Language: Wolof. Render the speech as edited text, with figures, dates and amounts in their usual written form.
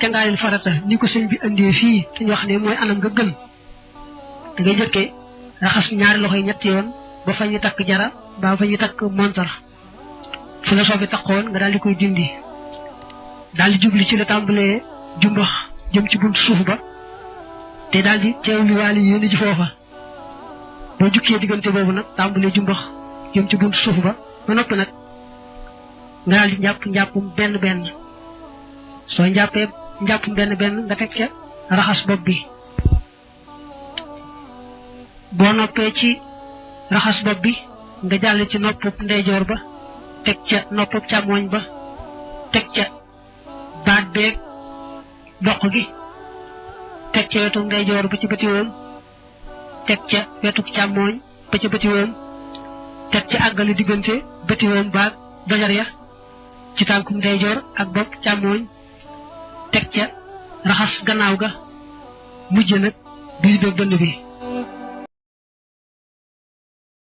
cangaayul farata ni ko sëñ bi andee fii te ñu wax ne mooy anam nga gën da ngay jëkke raxas ñaari loxo yi ñetti yoon ba fa ñu takk jara ba fa ñu takk montar fu la soobee takkoon nga daal di koy dindi daal di jubli ci la tàmbalee jumbax jëm ci buntu suuf ba te daal di teewli waali yéen ji foofa boo jukkee diggante boobu nag tàmbalee jumbax jëm ci buntu suuf ba noppi nag nga daal di njàppum benn benn soo njàppee njàppum benn benn nga teg ca raxas bopp bi boo noppee ci raxas bopp bi nga jàll ci noppub ndeyjoor ba teg ca noppub càmmooñ ba teg ca baat beeg doq gi teg ca wetu ndeyjoor ba ci bëti woom teg ca wetu càmmooñ ba ci bëti woom teg ca àggale diggante bëti woom baag dojar ya ci tànkum ndeyjoor ak bopp càmmooñ teg ca raxas gannaaw ga mujj nag biir beeg dënn bi